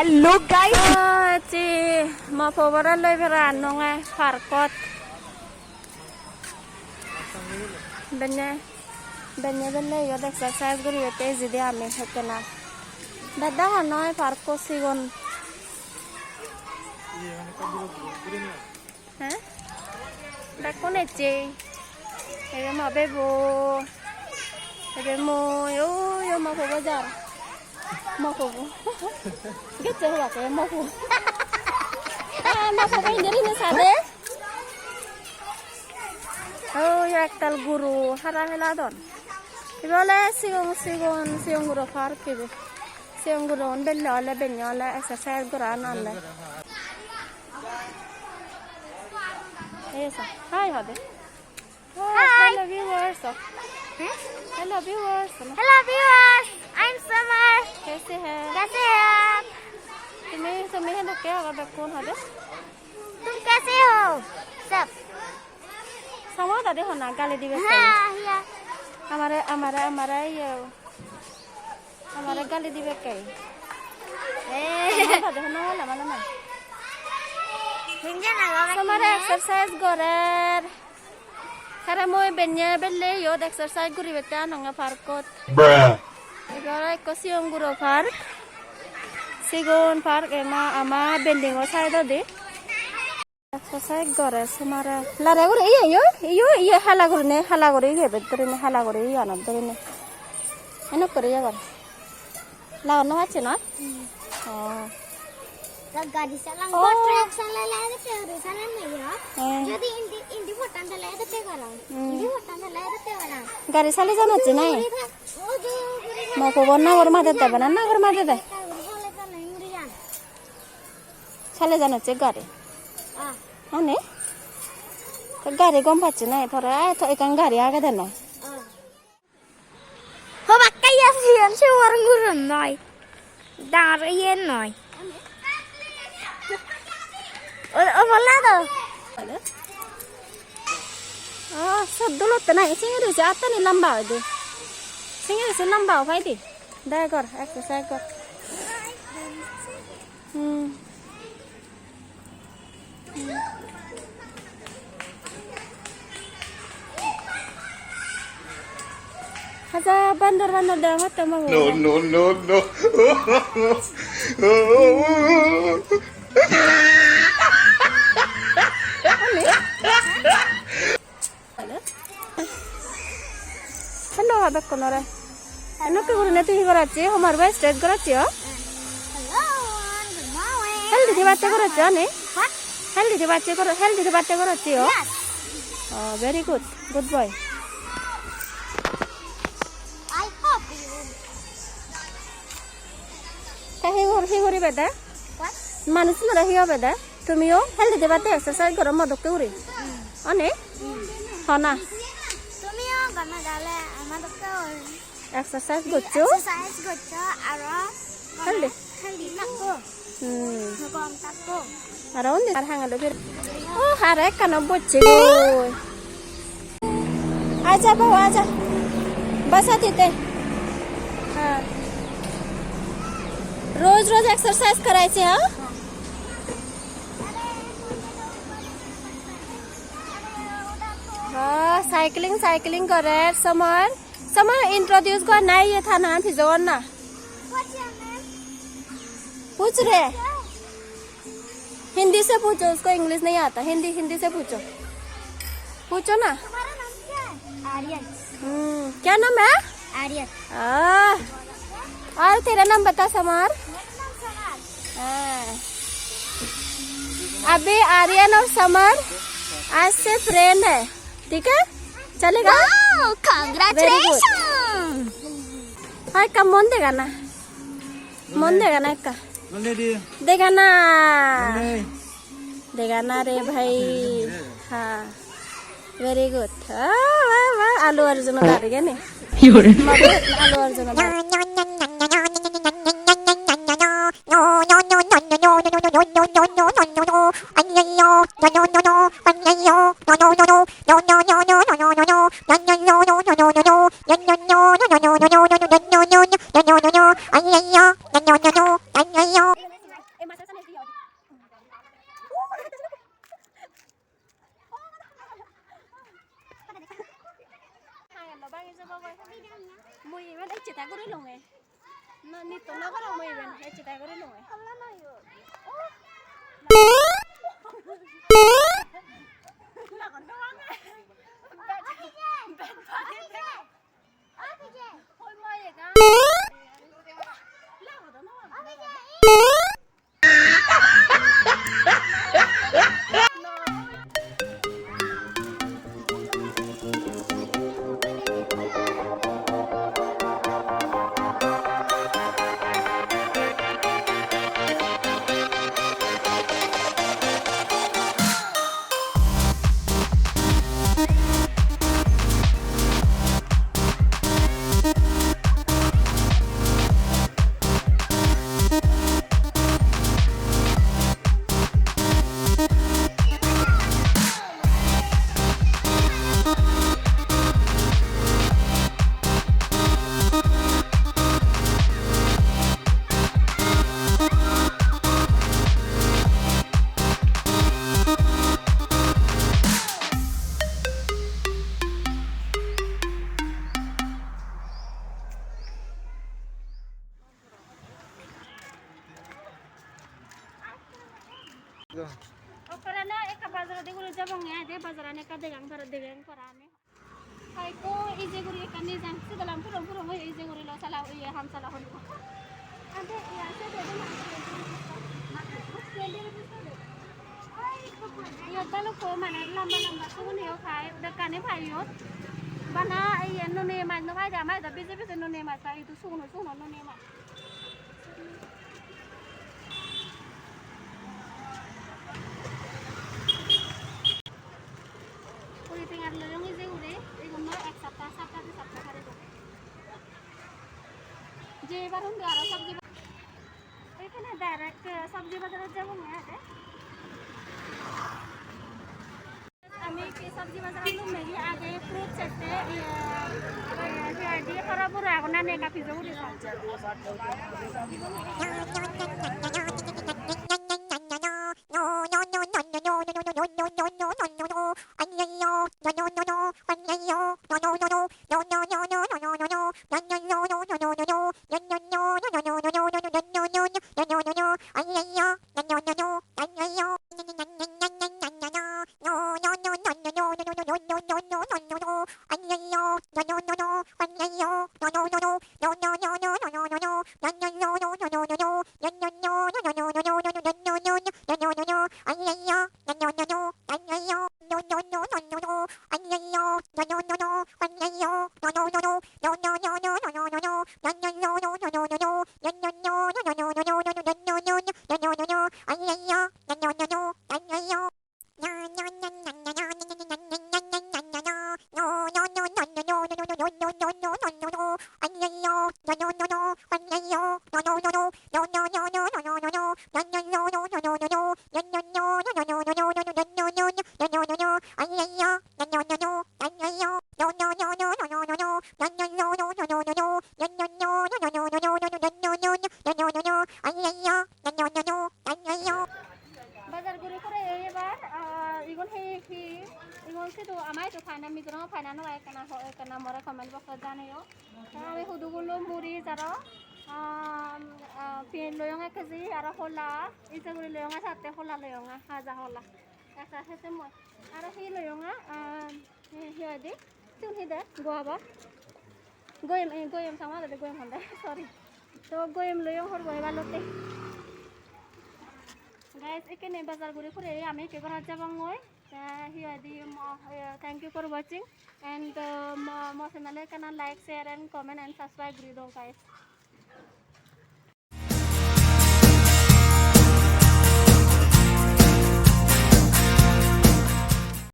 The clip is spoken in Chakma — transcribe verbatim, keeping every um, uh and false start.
Hello guys. Ah, ecche mo pobore loi berannonge parkot. Benne, benne belle iyot exercise guribatte ejide ami ekkena. Bej dangor noi parkko, sigon. He? Bekkun ecche. Ebe mo bebo. Ebe mui, oi, oi, mo pobo jar. Mo pobo. Gecche hobak, ebe mo pobo. Ah, mo pobo indi rini sade. Oi, ektal guro hara heladon. Ibe ole sigon, sigon, sigon guro park ibe. Sigon gurogun belle ole, benne ole exercise goran ole. Ei so, hi hode. Oh, hi. Hello viewers. Hmm? Hello viewers. Hello viewers, I'm Summer. कैसे हैं? कैसे हैं आप? তুমি, তুমি হেন কে আবার কোন হবে? तुम कैसे हो सब? Sama da de hona gali dibe. हाँ, या। Amare, amare, amare, iye. Amare gali dibe ke. Eh. Sama da de hona wala mana na. Hinja na ga. Samare exercise gorer. Sare mui benne belle iyot exercise guribette anonge parkot. Bruh. Ibe aro ekko sigon guro park. Sigon park ema ama building o side odi. Exercise gore somare. Lare guri iye, iyo, iyo, iye hala gurine, hala guri iye bet gurine, hala guri iyanot gurine. Enok guri iye gor. Lagar no pacche noi? Hmm. Oh. Gari salang, oh. Truck salang, lagar te gari salang nei yo. Eh. Jodi indi, indi pottan dale ede te gorong. Hmm. Indi pottan dale ede te gorong. Gari sali jano hocche nai? Mo pobor nagor made de bana, nagor made de. Sale jano hocche gari. Ah. Ane? Te gari gom pacche nai, pore ai to ekkan gari agede noi. Ah. Hobakka iya siyan se warung gurun noi. Dangor iye noi. O, o bola do. Ah, sot dolotte nai, singiri se attani lamba oide. Singiri se lamba o paide. Da gor, exercise gor. Hmm. Haja bandor bandor degongotte mo. No, no, no, no. Hello, bekkunore. Enokke gurinei tui hi goracche? Homar bai straight goracche, o? Hello, good morning. Healthy thebatte goracche, ani? What? Healthy thebatte gor-, healthy thebatte goracche, o? Yes. Oh, very good. Good boy. I hope you. Te hi gor-, hi guribe de? What? Manuj nore hi hobe de? Tumiyo healthy thebatte exercise goro mo dokke guri. Hmm. One? Hmm. Hona? Tumiyo gome dale ama dokke guri. Exercise goccho. Exercise goccho aro healthy. Healthy thakko. Hmm. Gom thakko. Aro undi ar hangelo bir. Oh, hare ekkano bocche goi. Aja bau, aja. Basa tite. Ha. Roj roj exercise karaiche, ha? Ha, cycling, cycling gorer somar. Somar introduce gor na, iye thana pijeyon na. What's your name? Puch re. Hindi से पूछो, उसको इंग्लिश नहीं आता, हिंदी, हिंदी से पूछो, पूछो ना। तुम्हारा नाम क्या है? आर्यन। हम्म, क्या नाम है? आर्यन। आ, और तेरा नाम बता, समर। मेरा नाम समर। हाँ। अभी आर्यन और समर आज से फ्रेंड है, ठीक है? चलेगा? Wow, congratulations! Very good. Hai, come on, देखा ना। Mon dega na ekka. Dega na. Dega na re bhai. Ha. Very good. Ah, wah, wah. Allu Arjun gari gene. Allu Arjun gari. Mui iben ecche ta guri longe. No, nitto no gorong mui iben, ecche ta guri longe. Okkorane ekka bazarot guri jabonge, ade bazaran ekka degang para, degang para ami. Hai ko, ije guri ekkan nejang, sidolam puro puro hoi ije guri lo sala, iye ham sala hoi. Ade, iya, se de, de, iyot balukko mane lamba lamba suguniyo pai, bekkani pai iyot. Bana iye nune maj no pai de, ama idu bije bije nune maj pai, idu suguno suguno nune maj. Kuri tengar loyong ije guri, igun do ek sapta, sapta di sapta pare do. Je ebar undi aro sabji ba-, ekhane direct, eh, sabji bazarot jabonge age. Ami ki sabji bazar lum negi age fruit sette, iye, iye, iye, di hara bura agon na neka pijo guri sa. Bazar guri pore ebar, ah, igun hi, hi, igun sidu ama idu paina, Mizoram paina no pai, ekkana ho-, ekkana more comment box ot janeyo. Te ami hudu gulo muri jaro, ah, ah, pin loyong ek kg, aro hola, ije guri loyong, satte hola loyong, haja hola. Ekka sette mui. Aro hi loyong, ah, Hi, hi hoide? Sigun hi de? Guava? Goyem, eh, goyem sama de, goyem honde. Sorry. To goyem loyong horbo ebalotte. Guys, ekkene bazar guri pure ami ekke gorot jabongoi. Te hi hoide, mo, eh, thank you for watching. And, uh, mo, mo channel ekkana like, share and comment and subscribe guri do, guys.